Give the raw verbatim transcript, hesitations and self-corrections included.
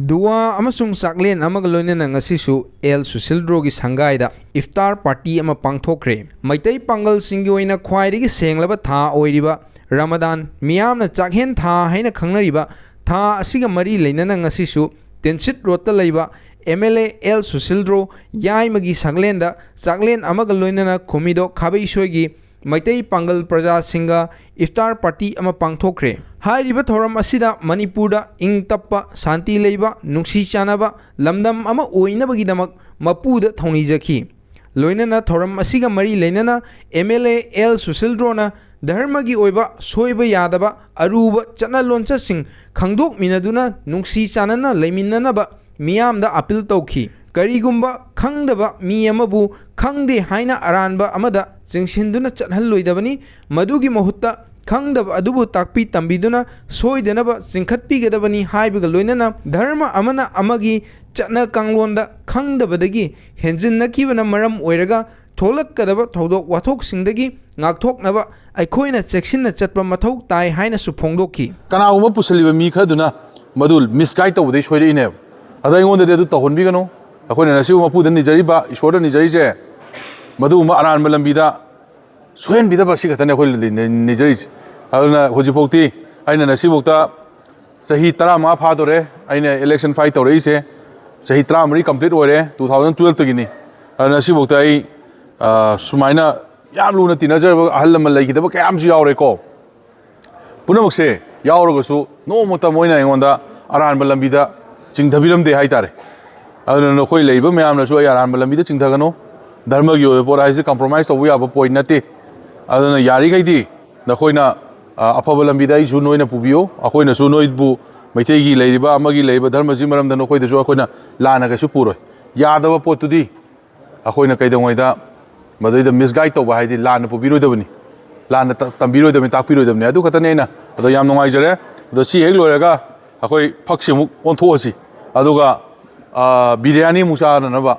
ꯗꯨꯋꯥ ꯑꯃꯁꯨꯡ ꯆꯥꯛꯂꯦꯟ ꯑꯃꯒ ꯂꯣꯏꯅꯅ ꯉꯁꯤꯁꯨ ꯑꯦꯜ ꯁꯨꯁꯤꯜꯗ꯭ꯔꯣꯒꯤ ꯁꯪꯒꯥꯏꯗ ꯏꯐꯇꯥꯔ ꯄꯥꯔꯇꯤ ꯑꯃ ꯄꯥꯡꯊꯣꯛꯈ꯭ꯔꯦ꯫ ꯃꯩꯇꯩ ꯄꯥꯡꯒꯜꯁꯤꯡꯒꯤ ꯑꯣꯏꯅ ꯈ꯭ꯋꯥꯏꯗꯒꯤ ꯁꯦꯡꯂꯕ ꯊꯥ ꯑꯣꯏꯔꯤꯕ ꯔꯃꯗꯥꯟ, ꯃꯤꯌꯥꯝꯅ ꯆꯥꯛꯍꯦꯟ ꯊꯥ ꯍꯥꯏꯅ ꯈꯪꯅꯔꯤꯕ ꯊꯥ ꯑꯁꯤꯒ ꯃꯔꯤ ꯂꯩꯅꯅ ꯉꯁꯤꯁꯨ ꯇꯤꯟꯁꯤꯠ ꯔꯣꯗꯇ ꯂꯩꯕ ꯑꯦꯝ ꯑꯦꯜ ꯑꯦ ꯑꯦꯜ ꯁꯨꯁꯤꯜꯗ꯭ꯔꯣ ꯌꯥꯏꯃꯒꯤ ꯁꯪꯂꯦꯟꯗ ꯆꯥꯛꯂꯦꯟ ꯑꯃꯒ ꯂꯣꯏꯅꯅ ꯈꯨꯃꯤꯗꯣ ꯈꯥꯕꯩꯁꯣꯏꯒꯤ ꯃꯩꯇꯩ ꯄꯥꯡꯒꯜ ꯄ꯭ꯔꯖꯥꯁꯤꯡꯒ ꯏꯐꯇꯥꯔ ꯄꯥꯔꯇꯤ ꯑꯃ ꯄꯥꯡꯊꯣꯛꯈ꯭ꯔꯦ꯫ ꯍꯥꯏꯔꯤꯕ ꯊꯧꯔꯝ ꯑꯁꯤꯗ ꯃꯅꯤꯄꯨꯔꯗ ꯏꯪ ꯇꯞꯄ, ꯁꯥꯟꯇꯤ ꯂꯩꯕ, ꯅꯨꯡꯁꯤ ꯆꯥꯟꯅꯕ ꯂꯝꯗꯝ ꯑꯃ ꯑꯣꯏꯅꯕꯒꯤꯗꯃꯛ ꯃꯄꯨꯗ ꯊꯧꯅꯤꯖꯈꯤ꯫ ꯂꯣꯏꯅꯅ ꯊꯧꯔꯝ ꯑꯁꯤꯒ ꯃꯔꯤ ꯂꯩꯅꯅ ꯑꯦꯝ ꯑꯦꯜ ꯑꯦ ꯑꯦꯜ ꯁꯨꯁꯤꯜꯗ꯭ꯔꯣꯅ ꯙꯔꯃꯒꯤ ꯑꯣꯏꯕ ꯁꯣꯏꯕ ꯌꯥꯗꯕ ꯑꯔꯨꯕ ꯆꯠꯅ ꯂꯣꯟꯆꯠꯁꯤꯡ ꯈꯪꯗꯣꯛꯃꯤꯟꯅꯗꯨꯅ ꯅꯨꯡꯁꯤ ꯆꯥꯟꯅꯅ ꯂꯩꯃꯤꯟꯅꯅꯕ ꯃꯤꯌꯥꯝꯗ ꯑꯄꯤꯜ ꯇꯧꯈꯤ꯫ ꯀꯔꯤꯒꯨꯝꯕ ꯈꯪꯗꯕ ꯃꯤ ꯑꯃꯕꯨ ꯈꯪꯗꯦ ꯍꯥꯏꯅ ꯑꯔꯥꯟꯕ ꯑꯃꯗ ꯆꯤꯡꯁꯤꯟꯗꯨꯅ ꯆꯠꯍꯜꯂꯣꯏꯗꯕꯅꯤ꯫ ꯃꯗꯨꯒꯤ ꯃꯍꯨꯠꯇ ꯈꯪꯗꯕ ꯑꯗꯨꯕꯨ ꯇꯥꯛꯄꯤ ꯇꯝꯕꯤꯗꯨꯅ ꯁꯣꯏꯗꯅꯕ ꯆꯤꯡꯈꯠꯄꯤꯒꯗꯕꯅꯤ ꯍꯥꯏꯕꯒ ꯂꯣꯏꯅꯅ ꯙꯔꯃ ꯑꯃꯅ ꯑꯃꯒꯤ ꯆꯠꯅ ꯀꯥꯡꯂꯣꯟꯗ ꯈꯪꯗꯕꯗꯒꯤ ꯍꯦꯟꯖꯤꯟꯅꯈꯤꯕꯅ ꯃꯔꯝ ꯑꯣꯏꯔꯒ ꯊꯣꯛꯂꯛꯀꯗꯕ ꯊꯧꯗꯣꯛ ꯋꯥꯊꯣꯛꯁꯤꯡꯗꯒꯤ ꯉꯥꯛꯊꯣꯛꯅꯕ ꯑꯩꯈꯣꯏꯅ ꯆꯦꯛꯁꯤꯟꯅ ꯆꯠꯄ ꯃꯊꯧ ꯇꯥꯏ ꯍꯥꯏꯅꯁꯨ ꯐꯣꯡꯗꯣꯛꯈꯤ꯫ ꯀꯅꯥꯒꯨꯝꯕ ꯄꯨꯁꯤꯜꯂꯤꯕ ꯃꯤ ꯈꯔꯗꯨꯅ ꯃꯗꯨ ꯃꯤꯁꯒꯥꯏꯗ ꯇꯧꯕꯗꯒꯤ ꯁꯣꯏꯔꯛꯏꯅꯦꯕ꯫ ꯑꯗꯣ ꯑꯩꯉꯣꯟꯗꯗꯤ ꯑꯗꯨ ꯇꯧꯍꯟꯕꯤꯒꯅꯨ꯫ ꯑꯩꯈꯣꯏꯅ ꯉꯁꯤꯕꯨ ꯃꯄꯨꯗ ꯅꯤꯖꯔꯤꯕ, ꯏꯁꯣꯔꯗ ꯅꯤꯖꯔꯤꯁꯦ, ꯃꯗꯨꯒꯨꯝꯕ ꯑꯔꯥꯟꯕ ꯂꯝꯕꯤꯗ ꯁꯣꯏꯍꯟꯕꯤꯗꯕ ꯑꯁꯤ ꯈꯛꯇꯅꯤ ꯑꯩꯈꯣꯏ ꯅꯤꯖꯔꯤꯁꯦ꯫ ꯑꯗꯨꯅ ꯍꯧꯖꯤꯛꯐꯥꯎꯗꯤ ꯑꯩꯅ ꯉꯁꯤꯐꯥꯎꯗ ꯆꯍꯤ ꯇꯔꯥꯃꯉꯥ ꯐꯥꯗꯣꯔꯦ ꯑꯩꯅ ꯏꯂꯦꯛꯁꯟ ꯐꯥꯏꯠ ꯇꯧꯔꯛꯏꯁꯦ꯫ ꯆꯍꯤ ꯇꯔꯥꯃꯔꯤ ꯀꯝꯄ꯭ꯂꯤꯠ ꯑꯣꯏꯔꯦ, ꯇꯨ ꯊꯥꯎꯖꯟ ꯇꯨꯌꯦꯜꯞꯇꯒꯤꯅꯤ꯫ ꯑꯗꯨꯅ ꯉꯁꯤꯐꯥꯎꯗ ꯑꯩ, ꯑ, ꯁꯨꯃꯥꯏꯅ ꯌꯥꯝ ꯂꯨꯅ ꯇꯤꯟꯅꯖꯔꯕ ꯑꯍꯜ ꯂꯃꯟ ꯂꯩꯈꯤꯗꯕ ꯀꯌꯥ ꯑꯃꯁꯨ ꯌꯥꯎꯔꯦꯀꯣ꯫ ꯄꯨꯝꯅꯃꯛꯁꯦ ꯌꯥꯎꯔꯒꯁꯨ ꯅꯣꯡꯃꯇ ꯃꯣꯏꯅ ꯑꯩꯉꯣꯟꯗ ꯑꯔꯥꯟꯕ ꯂꯝꯕꯤꯗ ꯆꯤꯡꯊꯕꯤꯔꯝꯗꯦ ꯍꯥꯏꯇꯥꯔꯦ꯫ ꯑꯗꯨꯅ ꯅꯈꯣꯏ ꯂꯩꯔꯤꯕ ꯃꯌꯥꯝꯅꯁꯨ ꯑꯩ ꯑꯔꯥꯟꯕ ꯂꯝꯕꯤꯗ ꯆꯤꯡꯊꯒꯅꯨ꯫ ꯙꯔꯃꯒꯤ ꯑꯣꯏꯕ ꯄꯣꯠ ꯍꯥꯏꯁꯦ ꯀꯝꯄ꯭ꯔꯣꯃꯥꯏꯁ ꯇꯧꯕ ꯌꯥꯕ ꯄꯣꯏꯟ ꯅꯠꯇꯦ꯫ ꯑꯗꯨꯅ ꯌꯥꯔꯤꯈꯩꯗꯤ ꯅꯈꯣꯏꯅ, ꯑ, ꯑꯐꯕ ꯂꯝꯕꯤꯗ ꯑꯩꯁꯨ ꯅꯣꯏꯅ ꯄꯨꯕꯤꯌꯨ, ꯑꯩꯈꯣꯏꯅꯁꯨ ꯅꯣꯏꯕꯨ ꯃꯩꯇꯩꯒꯤ ꯂꯩꯔꯤꯕ ꯑꯃꯒꯤ ꯂꯩꯔꯤꯕ ꯙꯔꯃꯁꯤ ꯃꯔꯝꯗ ꯅꯈꯣꯏꯗꯁꯨ ꯑꯩꯈꯣꯏꯅ ꯂꯥꯟꯅ ꯀꯩꯁꯨ ꯄꯨꯔꯣꯏ꯫ ꯌꯥꯗꯕ ꯄꯣꯠꯇꯨꯗꯤ ꯑꯩꯈꯣꯏꯅ ꯀꯩꯗꯧꯉꯩꯗ ꯃꯗꯨꯗꯩꯗ ꯃꯤꯁꯒꯥꯏꯗ ꯇꯧꯕ ꯍꯥꯏꯗꯤ ꯂꯥꯟꯅ ꯄꯨꯕꯤꯔꯣꯏꯗꯕꯅꯤ, ꯂꯥꯟꯅ ꯇ-, ꯇꯝꯕꯤꯔꯣꯏꯗꯕꯅꯤ, ꯇꯥꯛꯄꯤꯔꯣꯏꯗꯕꯅꯤ꯫ ꯑꯗꯨ ꯈꯛꯇꯅꯤ ꯑꯩꯅ꯫ ꯑꯗꯣ ꯌꯥꯝ ꯅꯨꯡꯉꯥꯏꯖꯔꯦ꯫ ꯑꯗꯣ ꯁꯤ ꯍꯦꯛ ꯂꯣꯏꯔꯒ ꯑꯩꯈꯣꯏ ꯐꯛꯁꯤ ꯑꯃꯨꯛ ꯑꯣꯟꯊꯣꯛꯑꯁꯤ, ꯑꯗꯨꯒ, ꯑ, ꯕꯤꯔꯌꯥꯅꯤ ꯑꯃꯨꯛ ꯆꯥꯅꯅꯕ꯫